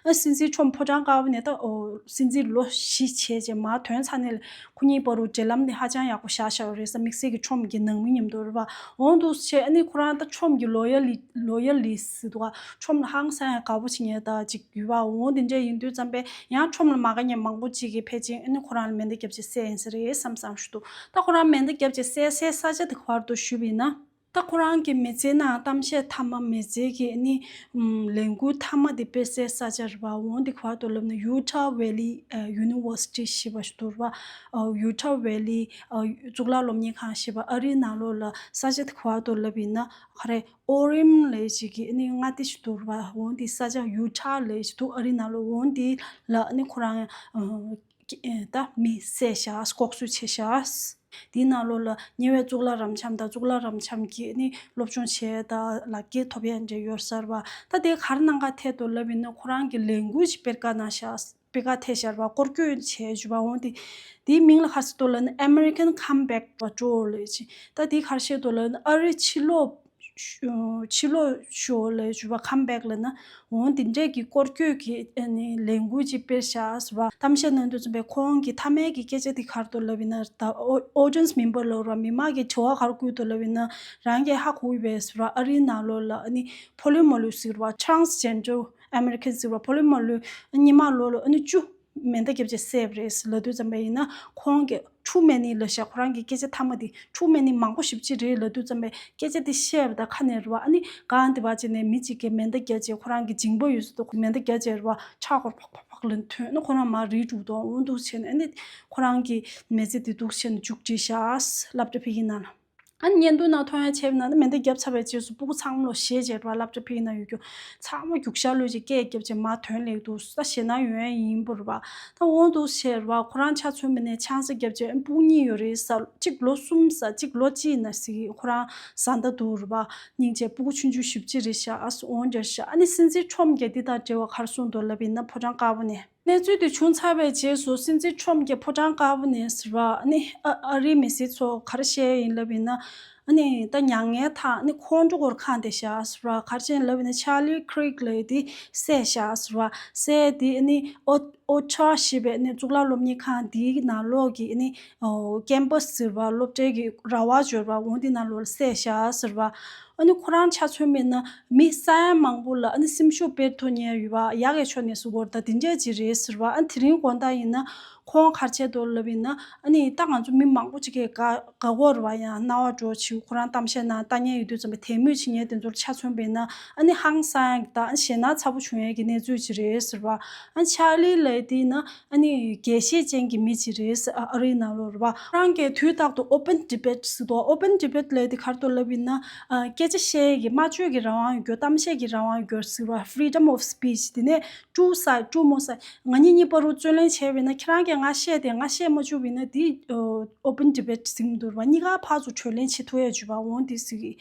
ཨ་སྲིད་འཛིན་ཁྲོམ་ཕོ་བྲང་དཀར་པོ་ནས་ད་ཨོ་སྲིད་འཛིན་ལོ་བཞི་བྱས་རྗེས་མར་ཐོན་ཚར་ནས་ཁོ་གཉིས་བར་དུ་འབྲེལ་ལམ་དེ་ཧ་ཅང་ཡག་པོ་བཞག་བཞག་ཡོད་རེད་ཟེར། དམིགས་བསལ་གྱི་ཁྲོམ་གྱི་ནང་མི་མཉམ་དུ་རེད་བ། འོང་འདུག་བྱས་ཨ་ནི་ཁོ་རང་ད་ཁྲོམ་གྱི་ལོ་ཡལ་ལི་ལོ་ཡལ་ལི་སི་འདུག་ག་ཁྲོམ་ལ་ཧང་སང་ཡ་དགའ་པོ་བྱེད་མཁན་ད་ཅིག་ཡོད་བ། འོང་དེ་འདྲས་ཡིན་དུས་ཙམ་པས་ཡང་ཁྲོམ་ལ་མ་དགའ་མཁན་མང་པོ་ཅིག་གིས་ཕལ་ཆེར་ཨ་ནི་ཁོ་རང་ལ་མེ་མདའ་བརྒྱབ་བྱས་བསད་ཡིན་ས་རེད་བསམ་བསམ་ཞིག་འདུག་ད་ཁོ་རང་མེ་མདའ་བརྒྱབ་བྱས་བསད་སའི་ས་ཆ་དེ་ག་བར་དུ་ཞུས་པ་ཡིན་ན། ད་ཁོ་རང་གི་མི་ཚེའི་ནང་གཏམ་བཤད་མཐའ་མ། མི་ཚེ་གི་ནི་ཨམ་ལས་འགུལ་མཐའ་མ་དེ་སྤེལ་སའི་ས་ཆ་རེད་བ། འོ་འདི་ག་བར་དུ་ལབ་ན་Utah Valley University ཞེས་པ་ཞིག་འདུག་རེད་བ། ཨ་Utah Valley ཨ་གཙུག་ལག་སློབ་གཉེར་ཁང་ཞེས་པ་ཨ་རིའི་ནང་ལོགས་ལ་ས་ཆ་དེ་ག་བར་དུ་ལབ་ཡིན་ན་ག་རེ་Orem ལབ་ཅིག་གི་ནི་མངའ་སྡེ་ཞིག་འདུག་རེད་བ། འོ་འདི་ས་ཆ་Utah ལབ་ཅིག་འདུག་ཨ་རིའི་ནང་ལོགས། འོ་འདི་ལ་ནི་ཁོ་རང་ཨ་ད་མི་བསད་བཞག་ལྐོག་གསོད་བྱས་བཞག་དེའི་ནང་ལོགས་ལ་ཉེ་བའི་གཙུག་ལག་རབ་འབྱམས་དང་གཙུག་ལག་རབ་འབྱམས་ཀྱིས་ནི་སློབ་སྦྱོང་བྱས་དང་ལག་འཁྱེར་ཐོབ་ཡ་འདྲ་ཡོད་ས་རེད་བ། ད་དེ་ག་རེ་གནང་ག་ཐད་དུ་ལབ་ཡིན་ན་ཁོ་རང་གི་ལས་འགུལ་ཞིག་སྤེལ་ག་གནང་བཞག་སྤེལ་ག་ཐད་བཞག་རེད་བ། སྐོར་སྐྱོད་བྱས་བྱས་པ་འོང་དེ། དེའི་མིང་ལ་ག་རེ་ཟེར་འདུག་ལབ་ན་American Comeback Patrol ལབ་ཅིག་ད་དེ་ག་རེ་བཤད་འདུག་ལབ་ན་ཨ་རི་ཕྱི་ལོགས་ཕྱི་ལོགས་ཤོག་ལབ་བྱས་པ། Comeback ལབ་ན་འོང་དེ་འདྲས་ཀྱི་སྐོར་སྐྱོད་ཀྱི་ཨ་ནི་ལས་འགུལ་ཅིག་སྤེལ་བཞག་ཟེར་བ། གཏམ་བཤད་གནང་དུས་ཙམ་པས་ཁོང་གི་མཐའ་མའི་གི་སྐད་ཆ་དེ་ག་རེ་འདུག་ལབ་ཡིན་ན། ད་ཨོ་ཨོ་ཌི་ཡེན་སི་མེམ་བར་ལབ་ར་མི་མང་གི་དྲི་བ་ག་རེ་བཀོད་འདུག་ལབ་ཡིན་ན་རང་གིས་ཧ་གོ་གི་རེད་ཟེར་བ། ཨ་རིའི་ནང་ལོགས་ལ་ཨ་ནི་ཕོ་ལི་མོ་ལི་ཟེར་བ། Transgender American ཟེར་བ། ཕོ་ལི་མོ་ལི་སྔོན་མ་ལོ་ལ་ཨ་ནི་བཅུ་མེ་མདའ་བརྒྱབ་བྱས་བསད་པ་རེད་ལབ་དུས་ཙམ་པ་ཡིན་ན་ཁོང་གིས་Too many ལབ་བཞག་ཁོ་རང་གི་སྐད་ཆ་མཐའ་མ་དེ་Too many མང་པོ་ཞེ་པོ་ཅིག་རེད་ལབ་དུས་ཙམ་པས་སྐད་ཆ་དེ་བཤད་པ་དང་ཁ་ནས་རེད་བ། ཨ་ནི་གང་དེ་བ་བྱས་ནས་མི་གཅིག་གིས་མེ་མདའ་བརྒྱབ་བྱས་ཁོ་རང་གི་མཇིང་པ་ཡོད་ས་དེ་མེ་མདའ་བརྒྱབ་བྱས་རེད་བ། ཕྱག་སྐོར་ཕག་ཕག་ཕག་ལ་ཐོན་ན་ཁོ་རང་མར་རིལ་འགྲོ་འདུག་འོ་འདུག་བྱས་ནས་ཨ་ནི་ཁོ་རང་གི་མི་ཚེ་དེ་འདུག་བྱས་ནས་མཇུག་སྒྲིལ་བཞག་སློབ་གྲྭ་ཕ་གིའི་ནང་ལ། ཨ་ནི་བརྙན་ཐུང་ནང་མཐོང་ཡ་བྱས་པ་ན་ནི་མེ་མདའ་བརྒྱབ་ཚར་བའི་རྗེས་སུ་སྤུ་གུ་ཚང་མ་ལོ་ཞེད་བྱས་རེད་བ། སློབ་གྲྭ་ཕ་གིའི་ནང་ཡོད་རྒྱུ་ཚང་མ་རྒྱུག་ཤར་ལོས་ཀྱི་སྐད་བརྒྱབ་བྱས་མར་ཐོན་ལེགས་འདུག་ད་ཞེད་སྣང་ཡོང་ཡ་ཡིན་པ་རེད་བ། ད་འོ་འདུག་བྱས་རེད་བ། ཁོ་རང་ཆ་མཚོན་པ་ནས་ཆང་ས་བརྒྱབ་བྱས་ཨ་ནི་སྤུ་གུ་གཉིས་ཡོད་རེད་ཟེར། གཅིག་ལོ་གསུམ་ཟེར། གཅིག་ལོ་གཅིག་ན་ཟེར་གི་ཁོ་རང་བཟའ་ཟླ་འདུག་རེད་བ། སྙིང་རྗེ། སྤུ་གུ་ཆུང་ཆུང་ཞེ་པོ་ཅིག་རེད་ཤག་ཨ་སོ་འོང་རྒྱུ་རེད་ཤག་ཨ་ནི་སྲིད་འཛིན་ཁྲོམ་གྱིས་འདི་དང་འབྲེལ་བ་ག་རེ་གསུངས་འདུག་ལབ་ཡིན་ན་ཕོ་བྲང་དཀར་པོ་ནས། གནས་ཚུལ་དེ་བྱུང་ཚར་བའི་རྗེས་སུ་སྲིད་འཛིན་ཁྲོམ་གྱིས་ཕོ་བྲང་དཀར་པོ་ནས་ཟེར་བ། ཨ་ནི་ཨ་ཨ་རིའི་མི་སེར་ཚོ་ག་རེ་བཤད་ཡིན་ལབ་ཡིན་ན། ཨ་ནི་ད་མྱ་ངན་དང་ཨ་ནི་ཁོང་ཁྲོ་སྐོར་ཁང་དེ་བཞག་ཟེར་བ། ག་རེ་བྱས་ལབ་ཡིན་ན་Charlie Kirk ལབ་ཡ་དེ་བསད་བཞག་ཟེར་བ། བསད་དེ་ཨ་ནི་ཨོ་ཨོ་ཆ་ཞེས་པའི་ཨ་ནི་གཙུག་ལག་སློབ་གཉེར་ཁང་དེའི་ནང་ལོགས་ཀྱི་ཨ་ནི་ཨོ་ཀེམ་པ་སི་ཟེར་བ། སློབ་གྲྭའི་གི་ར་བ་འབྱོར་བ་འོང་དེ་ནང་ལོགས་ལ་བསད་བཞག་ཟེར་བ། ཨ་ནི་ཁོ་རང་ཆ་མཚོན་པ་ཡིན་ན་མི་ས་ཡ་མང་པོ་ལ་ཨ་ནི་སེམས་ཤུགས་སྤེལ་ཐུབ་མཁན་ཡོད་པ། ཡག་གི་ཕྱོགས་ནས་བཟོ་དགོས་རེད། ད་དེ་འདྲས་ཅིག་རེད་ཟེར་བ། ཨ་ནི་དེ་རིང་དགོང་དག་ཡིན་ན་ཁོང་ག་རེ་བྱས་འདུག་ལབ་ཡིན་ན། ཨ་ནི་ད་ང་ཚོ་མི་མང་པོ་ཅིག་གིས་དགའ་དགའ་པོ་རེད་བ། ཡང་རྣ་བ་འགྲོ་ཆེ་ཁོ་རང་གཏམ་བཤད་ནང་ལྟ་མཁན་ཡོད་དུས་ཙམ་པ་དད་མོས་བྱེད་མཁན་དེ་ཚོར་ཆ་མཚོན་པ་ཡིན་ན་ཨ་ནི་ཧང་སང་ཡག་དང་ཞེད་སྣང་ཚ་པོ་བྱུང་ཡག་གི་གནས་ཚུལ་ཅིག་རེད་ཟེར་བ། ཨ་ནི་ཆར་ལི་ལབ་ཡ་དེ་ཡིན་ན། ཨ་ནི་དགེ་བཤེས་ཅན་གྱི་མི་ཅིག་རེད་ཟེར། ཨ་ཨ་རིའི་ནང་ལོགས་རེད་བ། ཁོ་རང་གིས་དུས་རྟག་ཏུ་open debate ཟེར་འདུག open debate ལབ་ཡ་དེ་ག་རེ་འདུག་ལབ་ཡིན་ན། ཨ་སྐད་ཆ་བཤད་ཡ་གི་སྨྲ་བརྗོད་ཀྱི་རང་དབང་ཡོད་རྒྱུ། གཏམ་བཤད་ཀྱི་རང་དབང་ཡོད་རྒྱུ་ཟེར་བ། Freedom of speech དེ་ནས་two side two more side ང་གཉིས་གཉིས་བར་དུ་རྩོད་གླེང་བྱས་པ་ཡིན་ན་ཁྱེད་རང་གིས་ང་བཤད་དེ་ང་བཤད་མ་བཅུག་པ་ཡིན་ན་དེ་ཨ་open debate ཟེར་གྱི་འདུག་རེད་བ། གཉིས་ཀ་ཕར་ཚུར་གྲོས་གླེང་བྱེད་ཐུབ་ཡ་བྱས་པ་འོང་དེ་ཟེར་གི།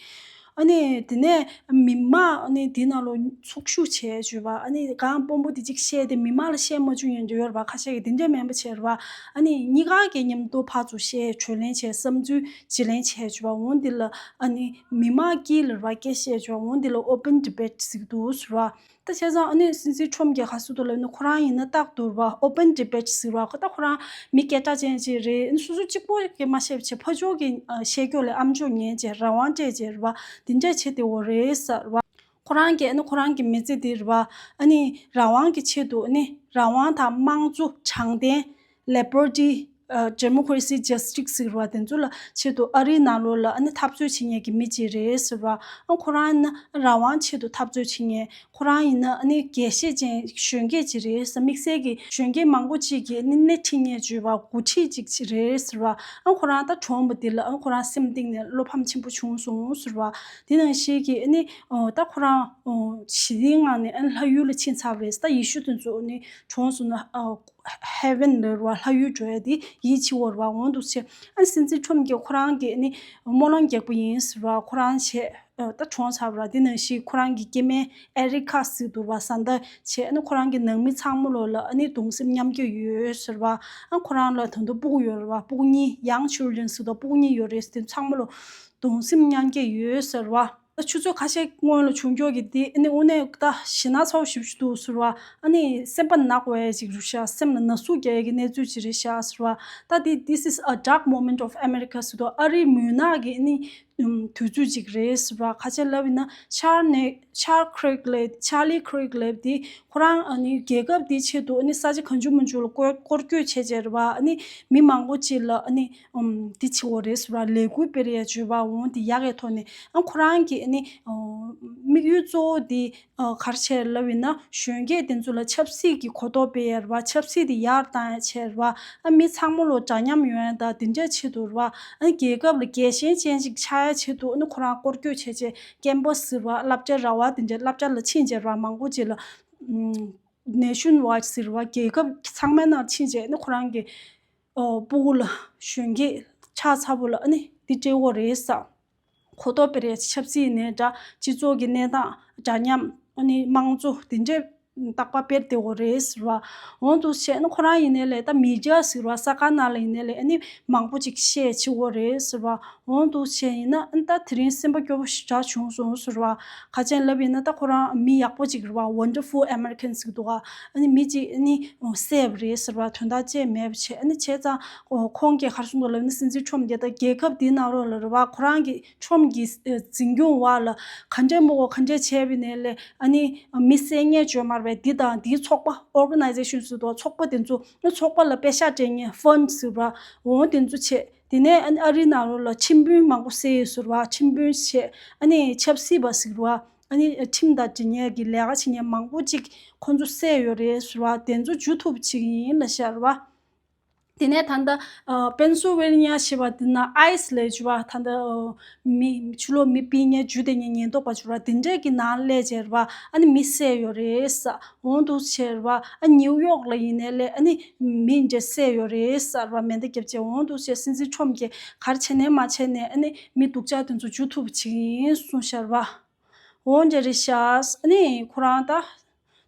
ཨ་ནི་དེ་ནས་མི་མང་ཨ་ནི་དེ་ནང་ལོགས་ཚོགས་ཞུགས་བྱས་བྱས་པ། ཨ་ནི་གང་དཔོན་པོ་དེ་གཅིག་བཤད་དེ་མི་མང་ལ་བཤད་མ་བཅུག་ཡོང་རྒྱུ་ཡོད་རེད་པ། ཁ་ཤས་ཀྱིས་དེ་འདྲས་མིན་པ་བྱས་རེད་པ། ཨ་ནི་གཉིས་ཀ་གིས་མཉམ་དུ་ཕར་ཚུར་བཤད་གྲོས་གླེང་བྱས་བསམ་ཚུལ་བརྗེ་ལེན་བྱས་བྱས་པ་འོང་དེ་ལ་ཨ་ནི་མི་མང་དཀྱིལ་ལ་རེད་པ་སྐད་བཤད་བྱས་པ་འོང་དེ་ལ་open debate ཟེར་གྱི་འདུག་ཟེར་བ། ད་བྱས་ཙང་ཨ་ནི་སྲིད་འཛིན་ཁྲོམ་གྱིས་ག་ཟེར་འདུག་ལབ་ན། ཁོ་རང་ཡིན་ན་རྟག་ཏུ་རེད་བ། open debate ཟེར་བ། ཁོ་ད་ཁོ་རང་མི་སྐད་གྲགས་ཅན་ཅིག་རེད། སོ་སོ་གཅིག་པོ་གིས་མ་བཤད་པ་བྱས། ཕར་ཕྱོགས་ཀྱིས་ཨ་བཤད་རྒྱུ་ལ་ཨ་མཆོག་ཉན་བྱས། རང་དབང་སྤྲད་བྱས་རེད་བ། དེ་འདྲ་བྱེད་བསྡད་ཡོད་རེད་ཟེར་བ། ཁོ་རང་གིས་ཨ་ནི་ཁོ་རང་གི་མི་ཚེ་འདི་རེད་བ། ཨ་ནི་རང་དབང་གི་ཆེད་དུ། ཨ་ནི་རང་དབང་དང་དམངས་གཙོ། དྲང་བདེན། liberty, democracy, justice ཟེར་བ་དེ་ཚོ་ལ་ཆེད་དུ། ཨ་རིའི་ནང་ལོགས་ལ་ཨ་ནི་འཐབ་རྩོད་བྱེད་མཁན་གྱི་མི་ཅིག་རེད་ཟེར་བ། ཨ་ཁོ་རང་ཡིན་ན་རང་དབང་ཆེད་དུ་འཐབ་རྩོད་བྱེད་མཁན། ཁོ་རང་ཡིན་ན་ཨ་ནི་དགེ་བཤེས་ཅན་གཞོན་སྐྱེས་ཅིག་རེད་ཟེར། དམིགས་བསལ་གྱི་གཞོན་སྐྱེས་མང་པོ་ཅིག་གིས་ཨ་ནི་སྣེ་ཁྲིད་མཁན་བརྗོད་པ། འགོ་ཁྲིད་ཅིག་རེད་ཟེར་བ། ཨ་ཁོ་རང་ད་གྲོངས་པ་འདི་ལ་ཨ་ཁོ་རང་སེམས་གཏིང་ནས་བློ་ཕམ་ཆེན་པོ་བྱུང་སོང་ཟེར་བ། དེ་ནང་བཞིན་གྱི་ཨ་ནི་ད་ཁོ་རང་ཞི་བདེའི་ངང་ནས་ཨ་ནི་ལྷ་ཡུལ་ལ་ཕྱིན་ཚར་བ་རེད། ད་ཡེ་ཤུ་དེ་ཚོ་ཨ་ནི་གྲོངས་སོང་ན་ཧེ་ཝན་ལ་རེད་བ། ལྷ་ཡུལ་འགྲོ་ཡ་དེ་ཡིད་ཆེས་ཡོད་རེད་བ། འོ་འདུག་སེ། ཨ་ནི་སྲིད་འཛིན་ཁྲོམ་གྱིས་ཁོ་རང་གི་ཨ་ནི་སྨོན་ལམ་རྒྱག་པ་ཡིན་ཟེར་བ། ཁོ་རང་བྱས་ད་གྲོངས་ཚར་བ་རེད། དེ་ནང་བཞིན་ཁོ་རང་གི་སྐྱེ་དམན་ཨེ་རི་ཁ་ཟེར་འདུག་བ། བཟའ་ཟླ་བྱས། ཨ་ནི་ཁོ་རང་གི་ནང་མི་ཚང་མ་ལོ་ལ་ཨ་ནི་གདུང་སེམས་མཉམ་སྐྱེད་ཡོད་ཟེར་བ། ཨ་ཁོ་རང་ལ་ད་དུང་སྤུ་གུ་ཡོད་རེད་བ། སྤུ་གུ་གཉིས། young children ཟེར་འདུག་སྤུ་གུ་གཉིས་ཡོད་རེད། དེ་ཚང་མ་ལོ་གདུང་སེམས་མཉམ་སྐྱེད་ཡོད་ཟེར་བ། ད་ཆུ་ཚོད་ཁ་ཤས་སྔོན་ལ་བྱུང་ཀྱོག་གི་དེ་ཨ་ནི་དངོས་གནས་ད་ཞེད་སྣང་ཚ་བོ་ཞེ་པོ་ཅིག་འདུག་ཟེར་བ། ཨ་ནི་སེམས་པ་ནག་པོ་ཡ་ཅིག་རེད་ཤག་སེམས་ལ་ན་ཟུག་རྒྱག་ཡ་གི་གནས་ཚུལ་ཅིག་རེད་ཤག་ཟེར་བ། ད་དེ་this is a dark moment of America ཟེར་དུས། ཨ་རིའི་མུན་ནག་གི་ཨ་ནི་དུས་ཚོད་ཅིག་རེད་ཟེར་བ། ཁ་ཆེ་ལབ་ཡིན་ན། ཆར་ནེ་ཆར་ཁྲིག་ལེབ། ཆར་ལི་ཁྲིག་ལེབ་དེ་ཁོ་རང་ཨ་ནི་རྒྱལ་ཁབ་དེའི་ཆེད་དུ་ཨ་ནི་ས་ཆ་གང་བྱུང་མང་བྱུང་ལ་སྐོར་སྐོར་སྐྱོད་བྱས་བྱས་རེད་བ། ཨ་ནི་མི་མང་པོ་ཅིག་ལ་ཨ་ནི་ཨམ་དེ་བྱེད་ཀྱི་ཡོད་རེད་ཟེར་བ། ལས་འགུལ་སྤེལ་ཡ་བྱས་པ། འོ་དེ་ཡག་གི་ཐོག་ནས། ཨ་ཁོ་རང་གི་ཨ་ནི་ཨོ་དམིགས་ཡུལ་གཙོ་བོ་དེ་ཨ་ག་རེ་བྱས་ལབ་ཡིན་ན། གཞོན་སྐྱེས་དེ་ཚོ་ལ་ཆབ་སྲིད་ཀྱི་གོ་རྟོགས་སྤེལ་ཡ་རེད་བ། ཆབ་སྲིད་དེ་ཡར་བཏང་ཡ་བྱས་རེད་བ། ཨ་མི་ཚང་མ་ལོ་འདྲ་མཉམ་ཡོང་ཡ་དང་དེ་འདྲ་ཆེད་དུ་རེད་བ། ཨ་རྒྱལ་ཁབ་ལ་རྒྱལ་ཞེན་ཅན་ཞིག་ཆགས་ཡ་ཆེད་དུ་ཨ་ནི་ཁོ་རང་སྐོར་སྐྱོད་བྱས་བྱས། ཀེམ་པ་སི་ཟེར་བ། བསླབ་བྱ་ར་བ་དེ་འདྲ་བསླབ་བྱ་ལ་ཕྱིན་བྱས་རེད་བ། མང་པོ་ཅིག་ལ་ཨམ་Nation Watch ཟེར་བ། རྒྱལ་ཁབ་ཚང་མའི་ནང་ཕྱིན་བྱས་ཨ་ནི་ཁོ་རང་གི་ཨོ་སྤུ་གུ་ལ། གཞོན་སྐྱེས་ཆགས་ཚར་བོ་ལ་ཨ་ནི་འདི་སྤྲད་ཡོད་རེད་ཟེར། གོ་རྟོགས་སྤེལ་ཡ། ཆབ་སྲིད་ནས་འདྲ། སྤྱི་ཚོགས་ཀྱི་གནས་སྟངས་འདྲ་མཉམ། ཨ་ནི་དམངས་གཙོ་དེ་འདྲའི་རྟག་པར་སྤེལ་བསྡད་ཡོད་རེད་ཟེར་བ། འོ་འདུག་བྱས་ན་ཁོ་རང་ཡིན་ནའི་ལས་ད་མི་ཌི་ཡ་ཟེར་བ། གསར་ཁང་ནང་ལ་ཡིན་ནའི་ལས་ཨ་ནི་མང་པོ་ཅིག་བཤད་བྱེད་ཡོད་རེད་ཟེར་བ། འོ་འདུག་བྱས་ཡིན་ན་ཨ་ནི་ད་དེ་རིང་སེམས་པ་སྐྱོ་པོ་ཞེ་དྲག་བྱུང་སོང་ཟེར་བ། ག་ཅན་ལབ་ཡིན་ན་ད་ཁོ་རང་མི་ཡག་པོ་ཅིག་རེད་བ། Wonderful American ཟེར་གི་འདུག་ག་ཨ་ནི་མི་ཅིག་ཨ་ནི་བསད་པ་རེད་ཟེར་བ། དོན་དག་ཅིག་མེད་པ་བྱས། ཨ་ནི་བྱས་ཙང་ཁོང་གིས་ག་རེ་གསུངས་འདུག་ལབ་ན། སྲིད་འཛིན་ཁྲོམ་གྱིས་ད་རྒྱལ་ཁབ་འདིའི་ནང་ལོགས་ལ་རེད་བ། ཁོ་རང་གི་ཁྲོམ་གྱི་ཨ་འཛིན་སྐྱོང་འོག་ལ་ག་འདྲས་མོ་ག་འདྲས་བྱས་པ་ཡིན་ནའི་ལས་ཨ་ནི་མི་བསད་མཁན་བརྗོད་མ་རེད་པས། འདི་དང་འདིའི་ཚོགས་པ། Organization ཟེར་དུས་ཚོགས་པ་དེ་ཚོ་ཨ་ཚོགས་པ་ལ་པེ་ཤག་སྤྲད་མཁན། Fund ཟེར་བ། འོ་དེ་ཚོ་བྱས། དེ་ནས་ཨ་ནི་ཨ་རིའི་ནང་ལོགས་ལ་ཁྲིམས་དཔོན་མང་པོ་བསད་ཡོད་ཟེར་བ། ཁྲིམས་དཔོན་བྱས། ཨ་ནི་ཆབ་སྲིད་པ་ཟེར་བ། ཨ་ནི་ཁྲིམས་དང་འབྲེལ་མཁན་གྱི་ལས་ཀ་བྱེད་མཁན་མང་པོ་ཅིག་ཁོང་ཚོ་བསད་ཡོད་རེད་ཟེར་བ། དེ་ཚོ་འཇུ་ཐུབ་པ་བྱེད་ཀྱི་ཡིན་ལབ་བཤད་རེད་བ། དེ་ནས་ད་ལྟ་ཨ་པེན་སིལ་ཝེ་ནི་ཡ་ཞེས་པ་དེ་ན་ཨའི་སི་ལབ་བྱས་པ། ད་ལྟ་ཨ་མི་ཕྱི་ལོགས་མི་ཕུད་མཁན་འཇུ་བསྡད་མཁན་ཉེན་རྟོག་པ་བྱས་པ་དེ་འདྲས་ཀྱི་ནང་སླེབས་བྱས་རེད་བ། ཨ་ནི་མི་བསད་ཡོད་རེད་ཟེར། འོ་འདུག་བྱས་རེད་བ། ཨ་ནིའུ་ཡོག་ལ་ཡིན་ནའི་ལས་ཨ་ནི་མི་འདྲ་བསད་ཡོད་རེད་ཟེར་བ། མེ་མདའ་བརྒྱབ་བྱས། འོ་འདུག་བྱས། སྲིད་འཛིན་ཁྲོམ་གྱིས་ག་རེ་བྱས་ནའི་མ་བྱས་ནའི་ཨ་ནི་མི་སྡུག་ཅག་དེ་ཚོ་འཇུ་ཐུབ་པ་བྱེད་ཀྱི་ཡིན་གསུངས་བཞག་རེད་བ། འོ་འདྲ་རེད་ཤག་ཨ་ནི་ཁོ་རང་ད་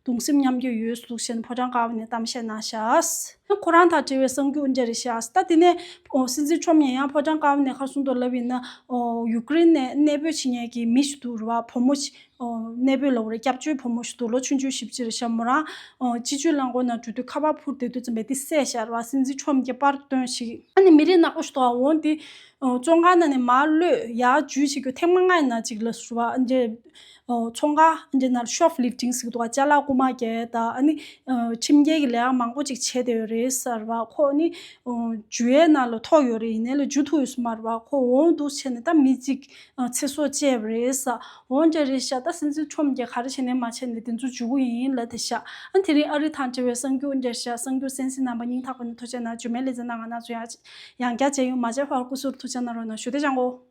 གདུང་སེམས་མཉམ་སྐྱེད་ཡོད་འདུག་ཟེར་ནས་ཕོ་བྲང་དཀར་པོ་ནས་གཏམ་བཤད་གནང་ཤག་ཁོ་རང་དང་འབྲེལ་བའི་གསར་འགྱུར་འདྲ་རེད་ཤག་ད་དེ་ནས་ཨོ་སྲིད་འཛིན་ཁྲོམ་ཡིན་ཡང་ཕོ་བྲང་དཀར་པོ་ནས་ག་རེ་གསུངས་འདུག་ལབ་ཡིན་ན། ཨོ་ཡུ་ཀེ་རེན་ནས་གནས་སྤོས་བྱེད་མཁན་གྱི་མི་ཞིག་འདུག་རེད་བ། བུ་མོ་ཞིག་ཨོ་གནས་སྤོས་ལབ་དགོས་རེད། སྐྱབས་བཅོལ་བུ་མོ་ཞིག་འདུག་ལོ་ཆུང་ཆུང་ཞེ་པོ་ཅིག་རེད་ཤག་མོ་རང་ཨོ་སྤྱི་སྤྱོད་རླངས་འཁོར་ནང་འགྲོ་དུས་ཁ་པར་འཕུར་བསྡད་དུས་ཙམ་པས་དེ་བསད་བཞག་རེད་བ། སྲིད་འཛིན་ཁྲོམ་གྱིས་པར་བཏོན་ཞིག་ཨ་ནི་མི་རིགས་ནག་པོ་ཞིག་འདུག་འོ་དེ་ཨོ་བཙོན་ཁང་ནང་ནས་མར་གློད་ཡར་འཇུས་བྱེད་རྒྱུ་ཐེངས་མ་ལྔ་ཡིན་ན་ཅིག་ལ་ཟེར་བ། ཨ་འདྲས་ཨོ་ཚོང་ཁང་ཨ་འདྲས་ནང་ཤོབ་ལིབ་ཊིང་ཟེར་གི་འདུག་ག་ཅ་ལག་རྐུ་མ་རྒྱག་ཡས་དང་། ཨ་ནི་ཨོ་ཁྲིམས་འགལ་གྱི་ལས་ཀ་མང་པོ་ཅིག་བྱས་བསྡད་ཡོད་རེད་ཟེར་བ། ཁོ་ནི་ཨོ་འཇུ་ཡས་ནང་ལ་ཐོགས་ཡོད་རེད། ཡིན་ནའི་ལས་འཇུ་ཐུབ་ཡོད་ས་མ་རེད་བ། ཁོ་འོ་འདུག་བྱས་ནས་ད་མི་གཅིག་ཨ་ཚེ་སྲོག་བཅད་པ་རེད་ཟེར། འོ་འདྲ་རེད་ཤག་ད་སྲིད་འཛིན་ཁྲོམ་གྱིས་ག་རེ་བྱས་ནའི་མ་བྱས་ནའི་དེ་ཚོ་འཇུ་གི་ཡིན་ལབ་བསྡད་ཤག་ཨ་དེ་རིང་ཨ་རི་དང་འབྲེལ་བའི་གསར་འགྱུར་འདྲ་ཤག་གསར་འགྱུར་གསན་གཟིགས་གནང་བ་སྙིང་ཐག་པ་ནས་ཐུགས་རྗེ་གནང་། རྗེས་མའི་ལེ་ཚན་ནང་ང་རང་ཚོ་ཡང་ཡང་བསྐྱར་མཇལ་ཡོང་། མ་མཇལ་བར་སྐུ་གཟུགས་ཐུགས་ཅག་གནང་རོགས་གནང་ཞུ། བདེ་ལེགས།